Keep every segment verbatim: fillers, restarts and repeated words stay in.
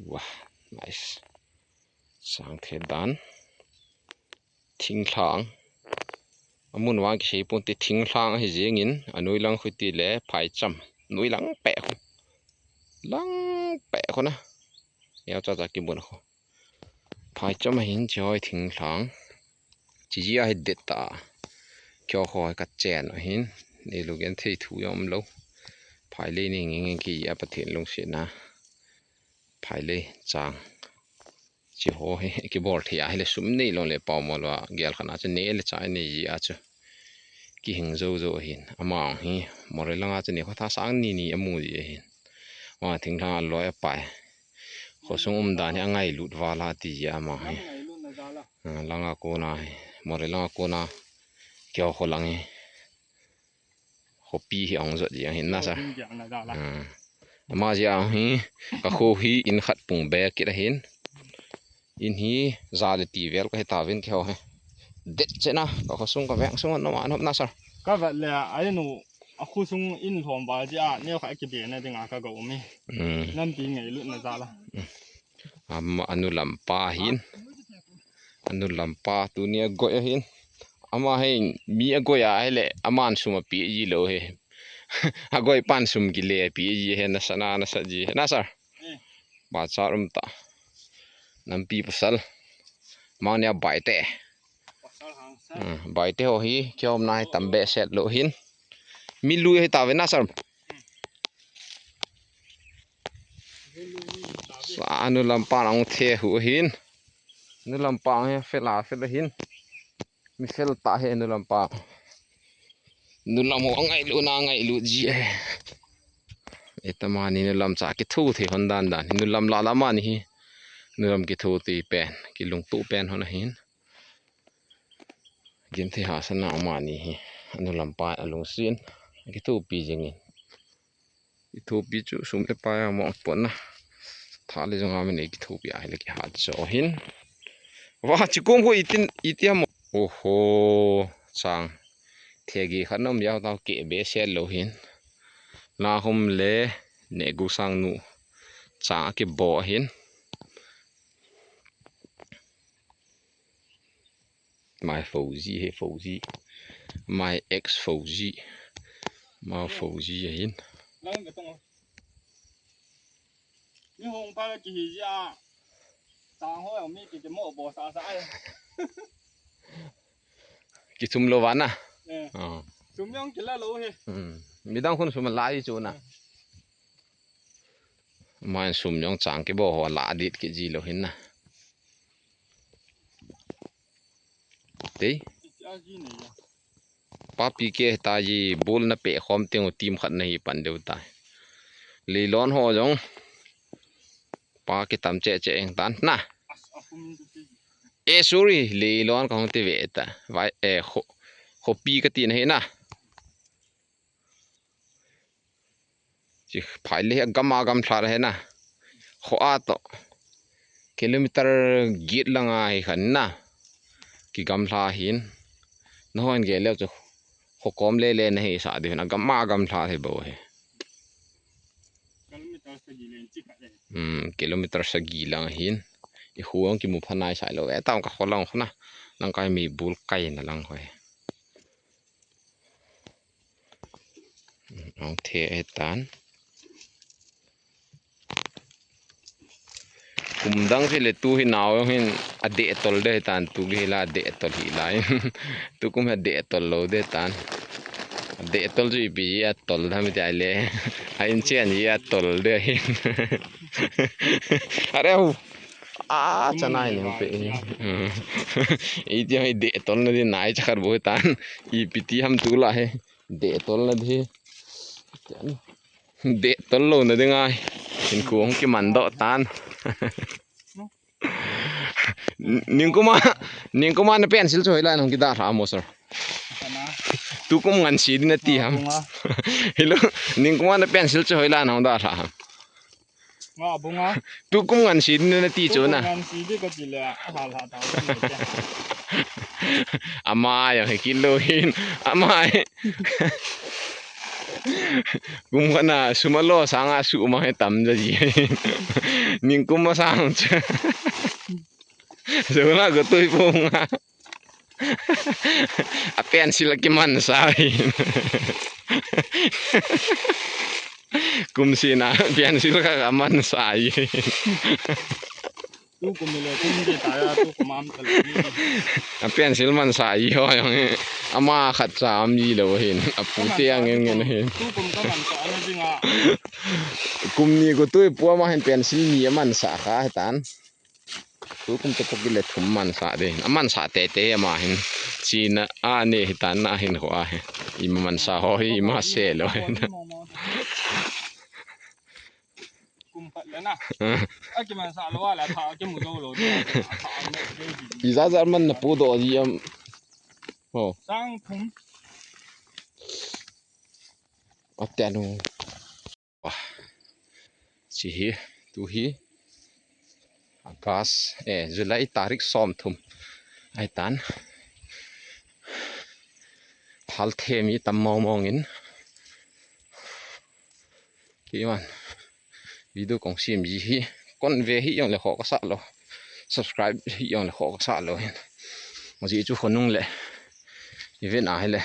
Wah, nice. Sang the dan. Thinglhang. Amun vang kisei ponte, thinglhang ahi jengin, anoi lang khu tile phaicham. Noi lang peh khu. Lang peh khu na. Neo cha cha kimun khu. Phaicham ahin, hiche hi thinglhang. Hiche jia hi det ta. Kio ho hi kachen ahin. Neilu genthei thu jong umlou. Phailei nei nge nge kija Pathen lungsetna. Phailei chang. Hiche ho hi kibol thei ahile sum neilou le pao mo lou a gel khat a chu nei le chai nei jia chu. Kihing jou jou ahin. Ama hi Moreh langa chu nikho tha sang ni ni amu ji ahin. Ama thinglhang aloi apai. Khosung umdan hi angailut val a ti jia ama hi. Ah, langa kona hi. Moreh langa kona. Kio kho lang hi. Khopi hi ahung jot jeng ahin na sir. Ah. Ama jia hi, kakho hi in khat pung be kit ahin. In hi ja le ti vel kahi tauvin keiho hi. Det cheh na, kakhosung kaveng sung a nom a nom na sir. Kavet le, a in u, akhosung in lhom val jia, neo khat kibe na dinga kaga um e. Hmm. Nampi ngailutna jal a. Ama, anu lampa hin. Anu lampa tuni agoi ahin. Ama hin mi agoi ahile, aman sum ape ji lou hi. Agoi pan sum kile pe ji hi, nasa na, nasa ji hi. Na sir. Eh. Bazar um ta. Nampi pasal. Mani a baite. Pasal hang sir. Hmm, baite ho hi, kiom na hi tam behseh lou hin. Mi lui hi tave na sir. Sa anu lampa nang the hu hin. Anu lampa hi fel a fel hin. Mi fel ta hi anu lampa. Anu lam ho ngailu na ngailu ji e. Eta mani anu lam cha kithu the hon dan dan. Anu lam la la mani hi. Anu lam kithu ti pen, kilungtu pen hon ahin. Genthei hahsatna mani hi. Anu lampa alungsen. Kithupi jingin. Kithupi chu sum le pai a mo pon na. Tha le jong a min kithupi ahile kihat jo hin. Wa, chikom ko itin, iti amo. Oho, chang. Thegi khat nom yau tau ke behseh lou hin. La hum le ne gu sang nu. Chang kibo hin. My Fauji, he Fauji. My ex Fauji. My Fauji ahin. Lang ka tong. Ni hong pa ki hi ja. Sang ho mi ki mo bo sa sa ai. Kichum lou vana. Eh. Ah. Sum jong kila lou hi. Hmm. Midang khun sum lai chu na. Main sum jong chang kibo ho la dit kiji lou hin na. Tei. Papi ke ta ji bol na pe khom teng u team khat na hi pan deu ta. Leilon ho jong. Pa kitam che che eng tan na. Eh, sorry, Leilon ka hong ti ve ta. Vai, eh, kho, khopi ka ti na hi na. Chi phai le gam a gamlha he na. Kho a to. Kilometer get langa hi khan na. Kigamlha hin. Na hon ge le chu. Kho kom le le na hi sa de na gam a gamlha he bo he. Kilometer sagi le chi khat le. Hmm, kilometer sagi lang hin. I hu ang kimu phanai sai lo. E tam ka kho lang kho na. Nang kai mi bul kai na lang kho he. Ang the e tan. Kum dang si le tu hi nau jong hin a deh tol de tan tu hi la deh tol hi lai. Tu kum hi a deh tol lo de tan. A deh tol chu ipi a tol da mi tai le. A in chen hi a tol de hin. Are hu. A, chanai ni pe. Iti hi deh tol na di nai chakar bo tan. Ipi ti ham tu la he. Deh tol na di. Deh tol lo na di ngai. In ku hong kiman doh tan. Ningkuma, ningkuma na pencil chu hoilai nong kida ra mo sir. Tu kum ngan si di na ti ham. Hello, ningkuma na pencil chu hoilai nong da ra ham. Nga bunga. Tu kum ngan si di na ti chu na. Ngan si di ka ti le a hal ha ta. Ama ya he kilo hin. Ama he. Kum khat na sum alo sanga sum a hi tam ja ji. Ning kum masang chu. Sum na ko tui pung a. A pencil a kimansa hi. Kum sina pencil kha kamansa hi. Tu kum le kum ni ta ya, tu kum am tal ni. A pencil mansa hi ho jong hi. Ama khat cha am ji lou hin. A pu te ang ngen ngen hin. Tu kum kamansa ana jinga. Kum ni ko tui pu ama hin pencil ni amansa kha tan. Tu kum te pok le thum mansa de. Amansa tete ama hin. China a ne hi tan na hin ho a hi. Ima mansa ho hi ima se lou hin. Kum khat le na. A kimansa lou a la tha kimu jou lou. Ijaja man na pu do ji am. Ho. Sang thum. Atianu. Wah. Chi hi, tu hi. August, eh, July tarik som thum. Ai tan. Hal the mi tam mong mong in. Kiman. Video kong sim ji hi. Kon ve hi jong le kho kasa lou. Subscribe hi jong le kho kasa lou hin. Mo ji chu khonung le. Event a hi le.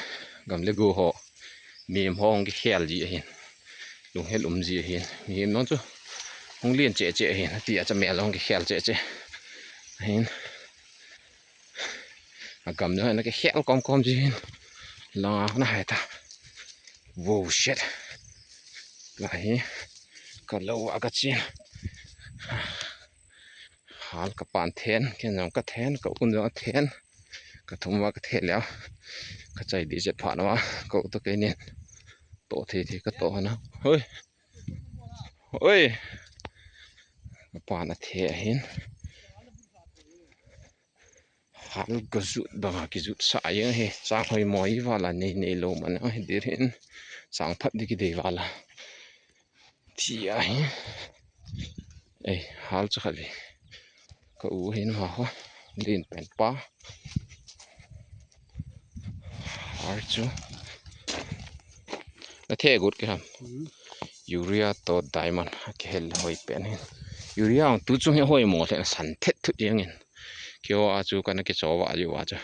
Gam le go ho. Mim hong kikhel ji ahin. Lunghel um ji ahin. Mim nong chu hung lien che che ahin. Ti a cha mel hong kikhel che che ahin. A gam nong na kikhel kom kom ji ahin. Langa na hai ta. Wow, shit. Lai hi. Ka lou a ka chin. Hal ka pan then, ken jong ka then, ka un jong a then. Ka thum va ka the leh. Ka chai di chet pha na va. Ka u to kei nin. To thei thei ka to na. Hoi. Hoi. Ka pan a the ahin. Hal ka jut banga kijut sa jeng hi. Chang hoi mo hi vala nei nei lou man a hi dir hin. Chang phat di kidei vala. Ti ahi. Ei, hal chu khat ve. Ka u hin ma ho. Lin pen pa. Har chu. Na the gut ke ham. Urea to diamond. Ke hel hoi pen hin. Urea ang tu chung hi hoi mo le san thet thut jeng in. Kio a chu kana ke cho va ju va chu.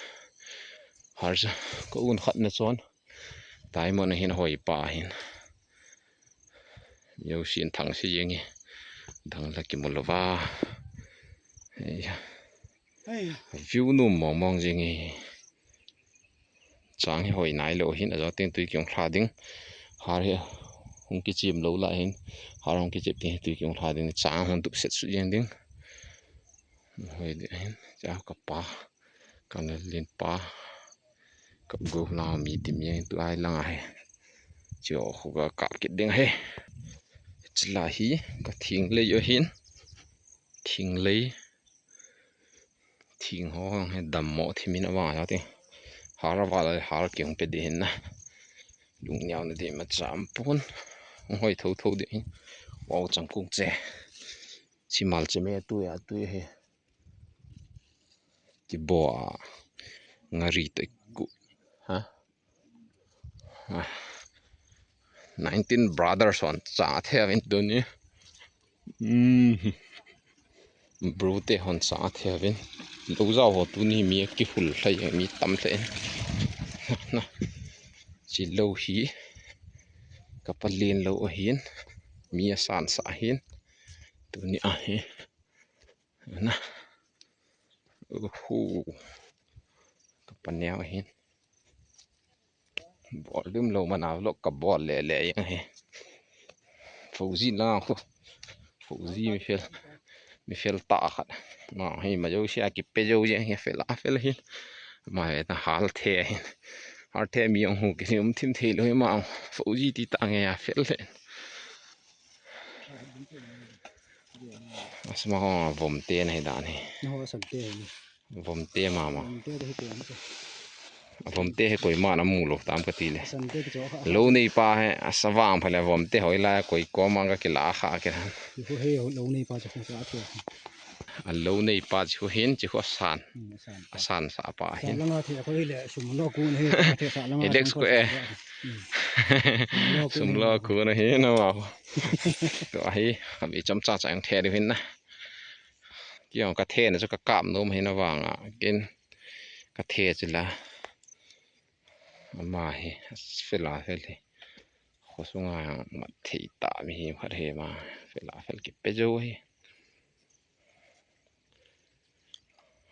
Har chu. Ka un khat na chon. Diamond hin hoi pa hin. Yo sin thang si jeng hi. Dang la ki mo lo va. Ei. Ei. View num mong mong jeng hi. Chang hi hoi nai lou hin a jo teng tui kiong hla ding. Har hi hung kichim lou la hin. Har hung kichim teng tui kiong hla ding. Chang hung tup set su jeng ding. Hoi di hin. Cha ka pa. Ka na lin pa. Ka go la mi ti mi tu ai lang a he. Cho khu ka ka kit ding he. Chila hi ka thing lei yo hin. Thing lei. Thing ho hang he dam mo thi min a vang a ti. Har a va la har ki hung pe di hin na. Lung niau na di ma cham pun. Hung hoi tho tho di hin. Wow chang kung che. Chi mal che me tu ya tu he. Ki bo a ngari te ku ha. Ah. Nineteen brothers hon cha the vin tu ni. Mm. Bro te hon cha the vin. Lo za ho tu ni mi ki hul hlai mi tam hle. Na. Chi lo hi ka pa lin lo ahin. Mi a san sa hin. Tu ni a hi. Na. Uhu. Ka pa neo hin. Bol dim lo mana vlog ka bol le le yang hi. Fauzi na khu. Fauzi mi fel. Mi fel ta khat. Ma hi ma jo sia ki pe jo yang hi fel a fel hin. Ma he ta hal the hin. Hal the mi ang hu ki um thim thei lo hi ma. Fauzi ti ta nge ya fel le. Asma ho vom te na hi dan hi. Na ho sam te hi. Vom te mama. Vom te te hi te am te. Vom te hi koima na mu lo tam ka ti le. Sam te ki cho kha. Lo nei pa he, asa vang phale vom te hoi la koi ko mang ka kila kha ke. Ki ho he lo nei pa cho kha the. A lo nei pa chu hin chu ho san. Hmm, san. A san sa pa hin. Sa langa the ko le sum lo ku ne he the sa langa. Alex ko e. Hmm. Sumlo khu na hi na ma. Tua hi, kami chomcha cha jong the diu hin na. Kei jong ka thena chu ka kap nom hi na vang a. Ken ka the chu la. Ama hi, fel a fel hi. Khosunga mat thei ta mi hi khat hi ma. Fel a fel kipe jo hi.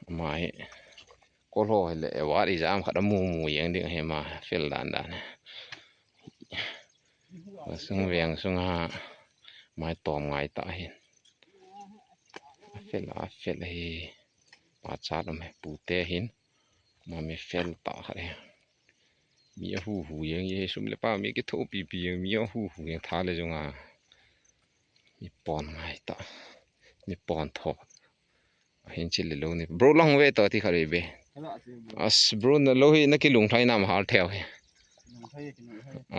Ama hi. Kol ho hi le award exam khat amu mu jeng ding hi ma. Fel dan dan. Sung veng sunga mai tom ngai ta hin. Fel a fel hi. Pa cha lo me pute hin. Ma mi fel ta khat hi. Mi ahu hu jeng hi sum le pa mi kithopi pi jeng mi ahu hu jeng tha le jong a. Mi pon ngai ta. Mi pon tho. Hin chil le lo ni. Bro lang ve to ti khat ve be. As bro na lo hi na kilung thai nam hal theo hi.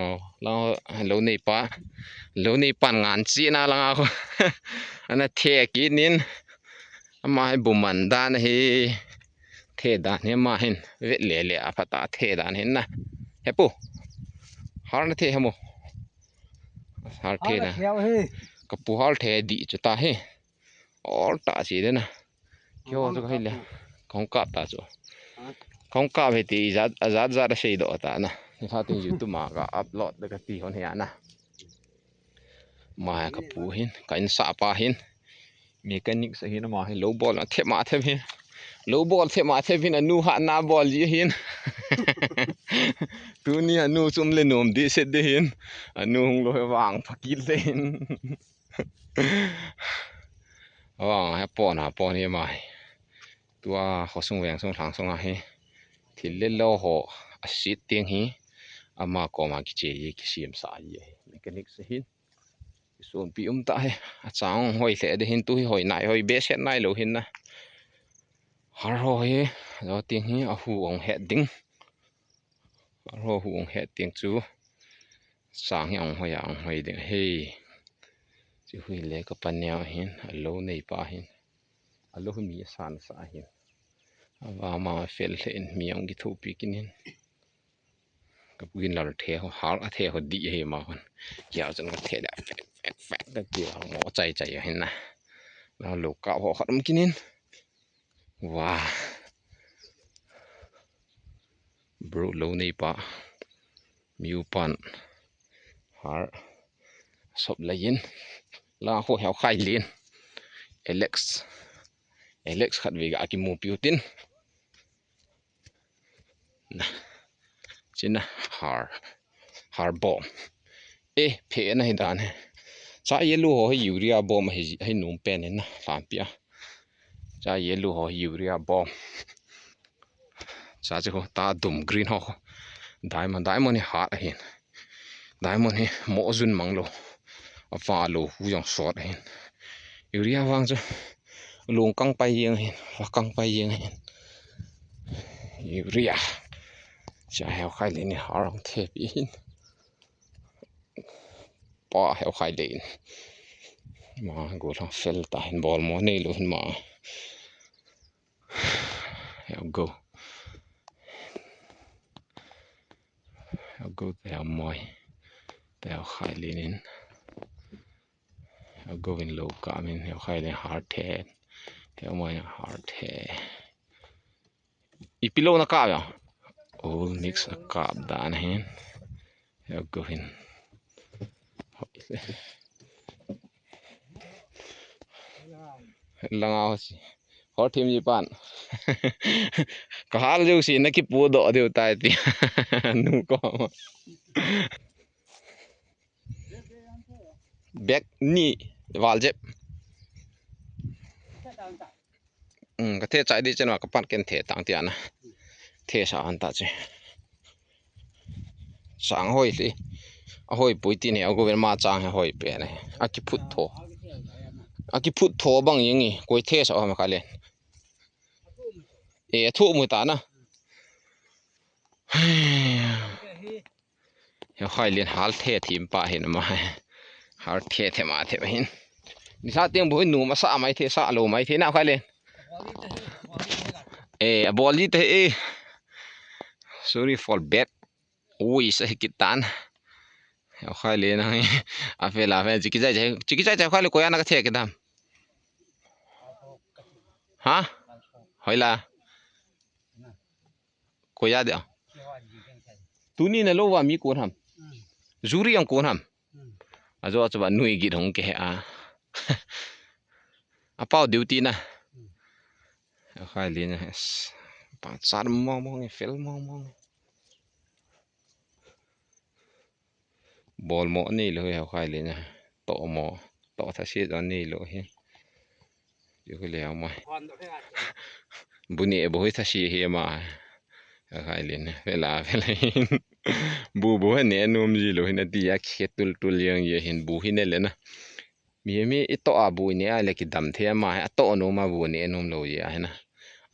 Oh, lang lo nei pa. Lo nei pan ngan chi na lang a ko. Ana the ki nin. Ama hi buman dan hi. The dan hi ama hin. Vet le le a pha ta the dan hin na. He pu. Har na the he mo. Har the na. Ka pu har the di chu ta hi. Ol ta chi de na. Kio chu ka hi le. Kong kap ta chu. Kong kap he ti jat jat jat a sei do ta na. Ni kha tin YouTube ma ka upload de ka ti hon he na. Ma ka pu hin, ka in sa pa hin. Mechanic sa hin ma hin lo bol na the ma the hin. Lo bol the ma the hin anu ha na bol ji hin. Tuni anu chum le nom di set de hin. Anu hung lo he vang pha kit le hin. Vang he pon a pon hi ma hi. Tua khosung veng sung lhang sung a hi. Thil le lo ho a sit ting hi. Ama koma kiche ji kisiam sa ji hi. Mechanic sa hin. Sunpi um ta hi. A chang hoi le de hin tu hi hoi nai hoi be set nai lo hin na. Har ho hi. Lo ting hi a hu ong het ding. Har ho hu ong het ding chu. Chang hi ong hoi a ong hoi ding hi. Chu hui le ka pa neo hin. A lo nei pa hin. A lo mi san sa hin. A va ma fel le in mi ong kithopi kin hin. Ka pu in lal the ho, hal a the ho di hi ma hon. Kia chan ka the da, fek, fek, fek, ka ti ho, mo chai chai hin na. Na lo ka ho khat um kin in. Wa. Bro lo nei pa. Miu pan. Har. Sop la yin. La ho heo khai lin. Alex. Alex khat ve ga ki mu piu tin. Na. China har. Har bom. E, phe na hi dan he. Cha yellow ho hi urea bom hi, hi num pen na lampi a. Cha yellow ho hi urea bom. Cha chu ta dum green ho. Diamond, diamond hi hat ahin. Diamond hi mo jun mang lo. A va lo hu jong sot ahin. Urea vang chu. Lung kang pai jeng ahin. Va kang pai jeng ahin. Urea. Cha heo khai le ni har ang the pi hin. Pa heo khai le in. Ma go thang fel ta hin bol mo nei lo hin ma. Heo go. Heo go te heo moi. Te heo khai le in. Heo go in lo ka min heo khai le har the. Heo moi har the. Ipi lo na kap ya. All mix a kap dan hin. Heo go hin. Langa ho si. Hor thim ji pan. Ka hal jo si na ki pu do deu tai ti. Nu ko. Bek ni val jep. Um, ka the chai di chen wa ka pan ken the tang ti ana. The sa han ta che. Sang hoi li. A hoi pui ti ne a go ven ma chang he hoi pe ne. A ki phut tho. A ki phut tho bang yeng i. Koi the sa ma ka le. E thu mu ta na. He khai lin hal the thim pa hin ma. Hal the the ma the hin. Ni sa tiang bu nu ma sa mai the sa lo mai the na khai lin. E, a bol ji te e. Sorry for bad. Ui, sa hi kitan. Akhai le na. Afe la fe chiki jai jai chiki jai jai khai le koya na ka the ke dam. Ha? Hoila. Koya de. Tuni na lo wa mi kon ham. Juri ang kon ham. Ajo ajo ba nui git hong ke a. Apau duty na. Akhai le na. Pa chat mo mo nge fel mo mo nge. Bol mo nei lo hi akhai le na. To mo. To tha si jo nei lo hi. Ju khu le ma. Bu ne bu hi tha si hi ma. Akhai le na. Vela vela hin. Bu bu ne nom ji lo hin ati a khe tul tul yang ye hin bu hi ne le na. Mi mi i to a bu ne a le ki dam the ma a to no ma bu ne nom lo ye a hin.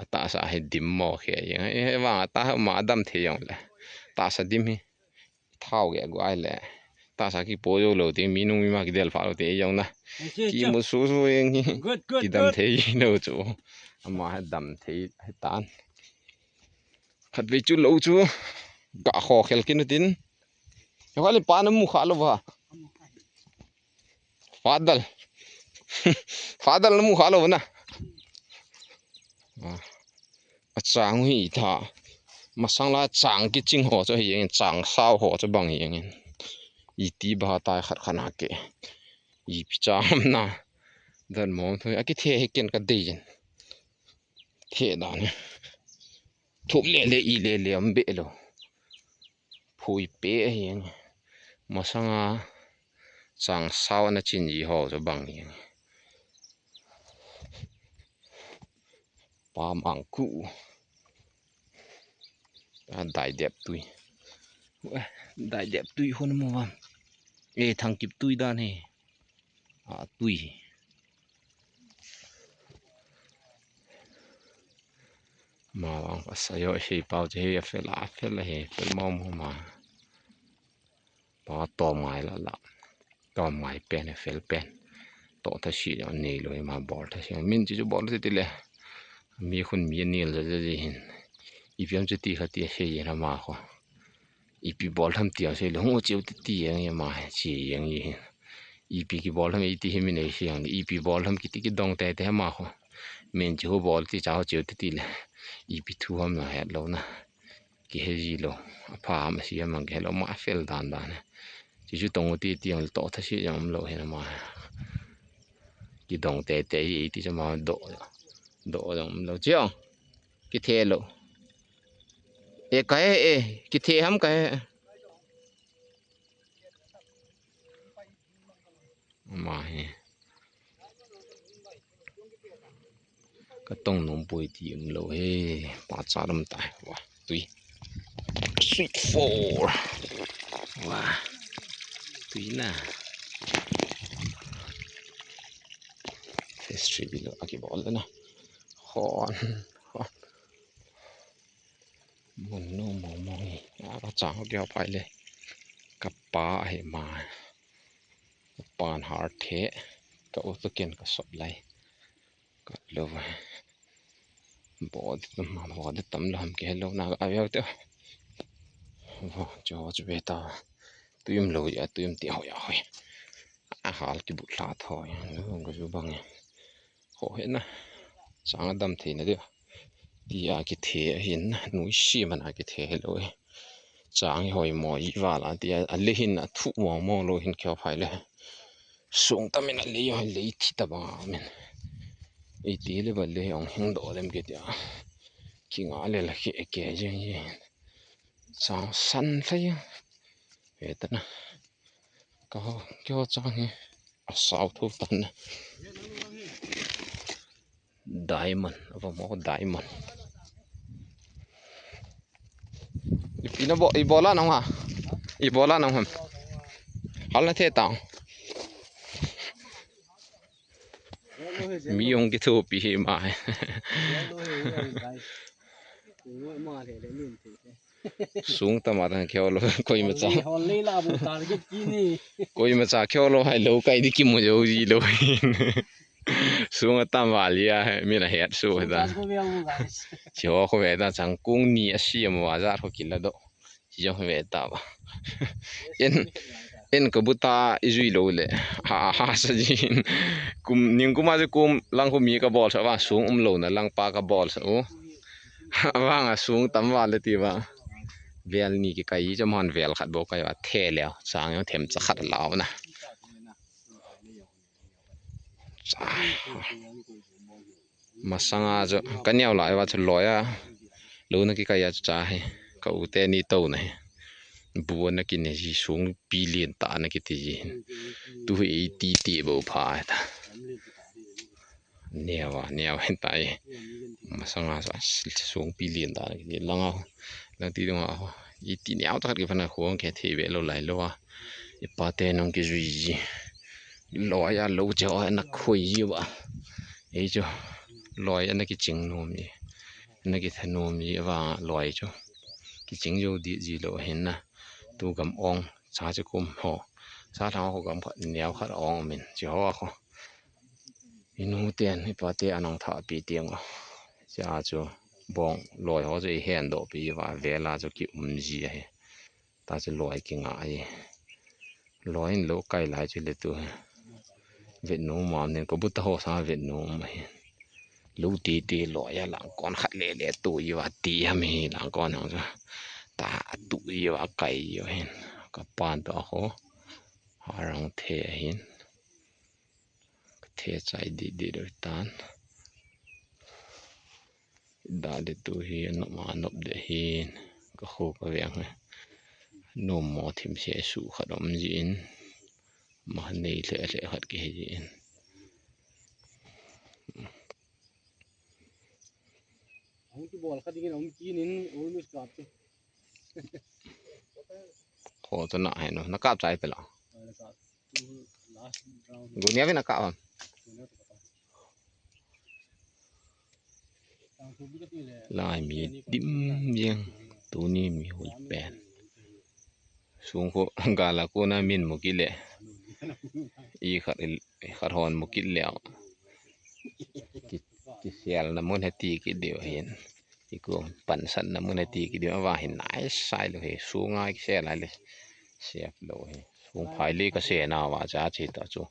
A ta sa hi dim mo khe yang. E vang a ta ma dam the yang le. Ta sa dim hi. Thau ge gu ai le. Ta sa ki po jo lo te mi nung mi ma ki del fa lo te jong na. Ki mu su su jeng hi. Good, good, ki dam good. Thei lo chu. Ama ha dam thei he tan. Khat ve chu lo chu. Ga kho khel kin tin. Yo ka le pa na mu kha lo ba. Fadal. Fadal na mu kha lo na. A chang hi tha. Masang la chang ki ching ho chu hi jeng chang sao ho chu bang hi jeng. I ti ba tai khat khat na ke. I pi cham na. Dan mo thu a ki the he ken ka dei jin. The dan. Thup le le i le le am be lo. Phui pe hi jeng. Masanga chang sao na chin ji ho chu bang hi jeng. Pa mang ku. A dai dep tui. Dai dep tui hon mo vam. E thang kip tui dan he. A tui. Ma vang ka sa yo he pau che he a fel a fel he fel mo mo ma. Pa tom ngai la la. Tom ngai pen he fel pen. To tha si yo nei lo ma bol tha si. Min chi chu bol ti ti le. Mi khun mi nil ja ja ji hin. I piam chu ti kha ti he ye na ma kho. Ipi bol tham ti ang sei le hung u cheu ti ti ang ye ma chi ang ye. Ipi ki bol tham i ti hi mi nei si ang ipi bol tham ki ti ki dong te te ma kho. Min chu bol ti cha ho cheu ti ti le. Ipi thu ham na het lo na. Ki he ji lo. A pha ham si ham ang ki he lo ma fel dan dan. Chi chu tong u ti ti ang to tha si ang lo he na ma. Ki dong te te i ti cha ma do. Do dong lo chi ang. Ki the lo. E ka he e, ki the ham ka he. Ma he. Ka tong nom poi ti um lo he. Pa cha lam ta. Wa, tui. Sweet four. Wa. Tui na. Festival a ki bol na. Hon. Hon. Mun nu mo mo hi. A ka chang ho kio pai le. Ka pa he ma. Ka pan har the. Ka u tu ken ka sop lai. Ka lo va. Bo de tam ma bo de tam lo ham ke lo na a veu te. Vo cho chu ve ta. Tuim lo ya tuim ti ho ya hoi. A hal ki bu thla tho ya. Lo ka ju bang ya. Ho he na. Chang a dam thei na de. Ti a ki the hin na. Nui si man a ki the he lo e. Chang hi hoi mo i va la ti a. A le hin a thu mo mo lo hin kio phai le. Sung ta min a le hoi le thi ta ba min. I ti le ba le ong hing do dem ke ti a. Ki nga le la ke ke jeng ye. Chang san thei. Ve ta na. Ka ho, kio chang hi. A sau thu tan na. Diamond, a va mo diamond. Ipi na bo, i bola nang ha. I bola nang ham. Hal na the tang. Mi ong ki thu pi hi ma. Sung ta ma ta kio lo, koi ma cha. Hol le la bu target ki ni. Koi ma cha kio lo hai lo kai di ki mo jo ji lo. Sung a tam va lia, mi na het su ta. Ko ve u guys. Chi ho ko ve ta chang kung ni a si mo wa za ko ki la do. Chi jo ve ta ba. En En ka buta i jui lou le. Ha, ha, sa jin. Kum, ning kuma je kum lang khu mi ka bol sa va sung um lou na lang pa ka bol sa u. Vang a sung tam va le ti va. Vel ni kikai cha man vel khat bo kai va the le. Sang yo them cha khat lau na. Masanga chu ka neo lai va chu loi a. Lou na kikai a chu cha hi. Ka u te ni to na hi. Bu na kine ji sung pi lien ta na kiti ji. Tu hi ti ti bo pha ta. Neo a, neo hen ta i. Masanga chu sung pi lien ta na kiti. Lang a. Lang ti dong a. I ti neo ta khat ki pha na khuang ke thei ve lou lai lou a. I pa te nong ki jui ji. Loi a lou che ho na khui ji va. Ei chu. Loi a na ki ching nom ji. Na ki tha nom ji va loi chu. Ki ching jo di ji lou hin na. Tu gam ong. Cha che kum ho. Sa thang ho gam khat neo khat ong min. Chi ho a kho. I nu ten, i pa te anong tha pi tiang a. Cha chu. Bong loi ho chu i hen do pi va ve la chu ki um ji a hi. Ta chu loi ki nga a hi. Loi in lou kai lai chu le tu. Vet nu ma nen ko bu ta ho sa vet nu ma hi. Lou ti ti loi a lang kon khat le le tu i va ti ham hi lang kon hang chu. Ta tu i va kai i va hin. Ka pan to a ho. Ha rang the a hin. Ka the chai di di do tan. Da de tu hi a nop a nop de hin. Ka khu ka veng hi. Nom mo thim se su khat om ji in. Ma nei le le khat ki hi ji in. Hung ki bol khat ding in hung ki nin almost kap te. Kho to na hai no. Na kap chai pe lo. Ala kap. Tu last round. Gu nia ve na kap am. Lai mi dim jeng. Tuni mi hui pen. Sung khu gala khu na min mu kit le. I khat, i khat hon mu kit le. Ki, ki sel na mun he ti kit deu hin. Ti khu pan san na mun he ti kit deu. Ava hin nai sai lo he. Sunga ki sel hai le. Sep lo he. Sung phai le ka se na va cha che ta chu.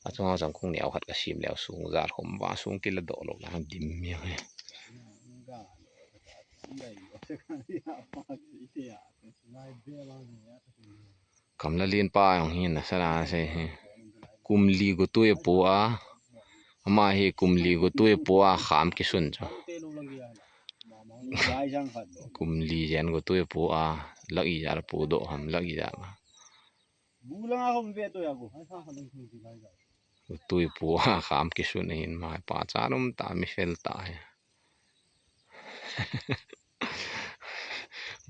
A chunga jang khung neo khat ka sim leu sung jal khom va sung kila do lo la dim mi he. Kamla lien pa jong hi na sa la se hi. Kum li gu tui pu a. Ama hi kum li gu tui pu a kham kisun chu. Kum li jen gu tui pu a. Lak i jar pu do ham lak i jar. Gu tui pu a kham kisun hin ma pa cha num ta mi fel ta hi.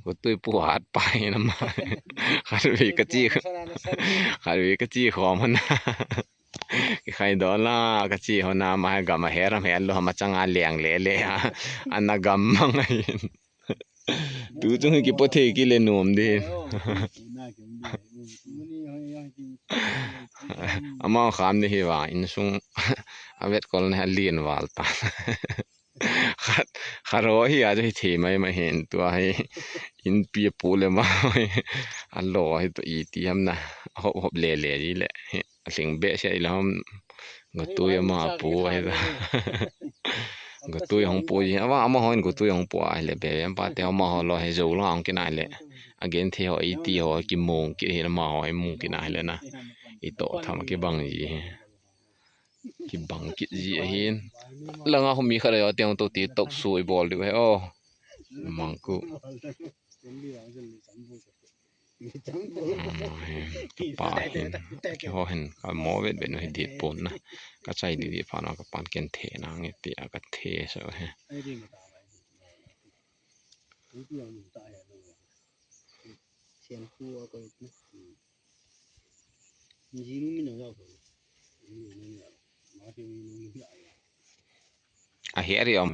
Gu tui pu hat pa hi na ma. Khat ve ka chi. Khat ve ka chi khom na. Ki khai do la ka chi ho na ma gam a her am her lo ma chang a leng le le a. Ana gam mang a hin. Tu chung hi kipo thei kile nom di. Ama kham ni hi va insung a vet kol na lien val ta. Khat, khat ro hi a jo hi thei mai mai hin tua hi inpi pu le ma mai. A lo hi to i ti ham na. Hop hop le le ji le. A hling behseh a i la hom. Gu tui ama pu ahi la. Gu tui hung pu ji. Ama, amaho in gu tui hung pu ahi le be be. Ama pa te amaho lo hi jo lo hung kinai le. A gen the ho i ti ho ki mong ki hi la amaho i mong kinai le na. I to tham ki bang ji hi. Ki bang ki ji ahin. Langa hung mi khat a jo tiang to ti tok su i bol diu he o. Mangku. Pa hin, ki ho hin, ka mo vet vet nu hi dit pon na. Ka chai di di pha na ka pan ken the na nge ti a ka the so he. A he ari om.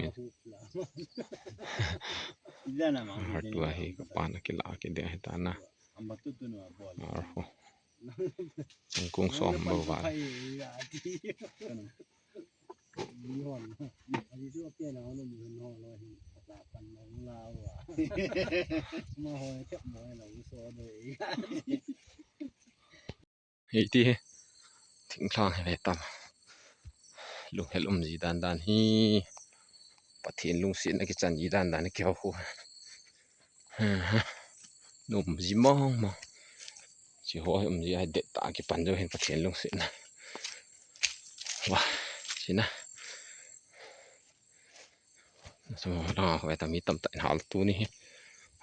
Har tua hi ka pan a kila ki de hi ta na. Arho. Kung som ba va. Hiti hi. Thinglhang hi ve tam. Lunghel um ji dan dan hi. Pathen lungsetna kichan ji dan dan hi kiho khu. Num ji mong mong. Chi ho hi um ji ai det ta kipan jo hin Pathen lungsetna. Wa, sina. Sum na ve ta mi tam ta in hal tu ni hi.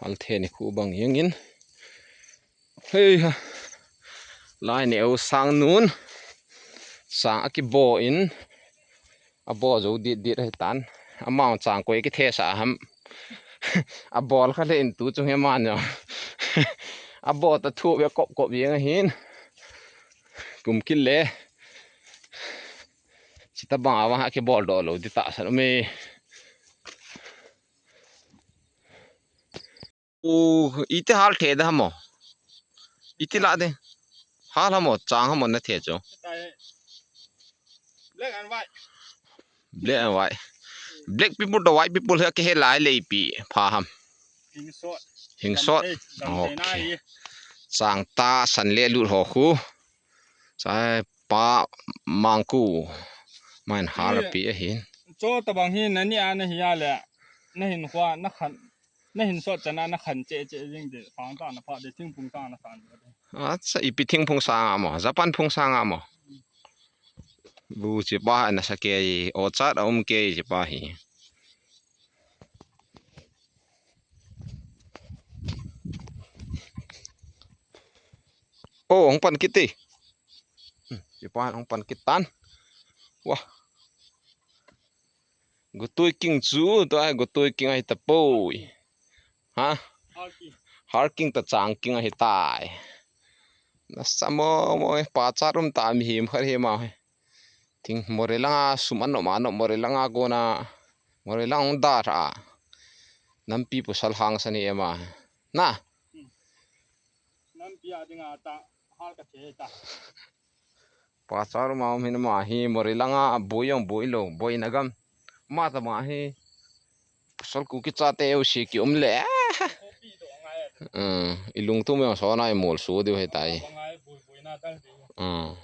Hal the ni khu bang yang in. Hei ha. Lai ne u sang nun. Sang a kibo in. A bo jo dit dit hai tan. Amau chang koi ki the sa ham. A bol kha le in tu chung he man jo. A bo ta thu ve kop kop yang hin. Kum kil le. Chita bang a bang a kibol doh lou di tahsan um e. U, iti hal the da hamo. Iti la de. Hal hamo, chang hamo na the chu. Black and white. Black and white. Black people to white people hi kihe lai le ipi pha ham. Hing sot. Hing sot. Gam te, gam te na hi. Okay. Chang ta san le lut ho khu. Chai pa mangku. Main hal pi ahin. Cho tabang hi nani a na hi a le. Na hin khua, na khan, na hin sot chana na khan che che jing de. Phang ta na pha de, thingphung ta na khan de. Acha, ipi thingphung sang a mo? Japan phung sang a mo? Bu chi pa na sa ke, o chat a um ke chi pa hi. Oh, hung pan kit e. Hmm, chi pa hung pan kit tan. Wah. Gotui king chu, to ai gotui king ahi tapoi. Ha? Harking. Harking ta chang king ahi tai. Na sa mo mo pa charum ta mi him khar him a. Thing Moreh langa sum an nom a nom Moreh langa kona. Moreh lang da ra. Nampi pasal hang sa ni ema. Na. Nampi a dinga ta hal ka che ta. Pa charu ma um hin ma hi Moreh langa boi jong boi lou, boi na gam. Ma ta ma hi. Sol ku ki cha te u si ki um le. Kopi to ngai. Um, i lungtum jong so na i mol su diu he tai. Ngai boi boi na dal diu. Um.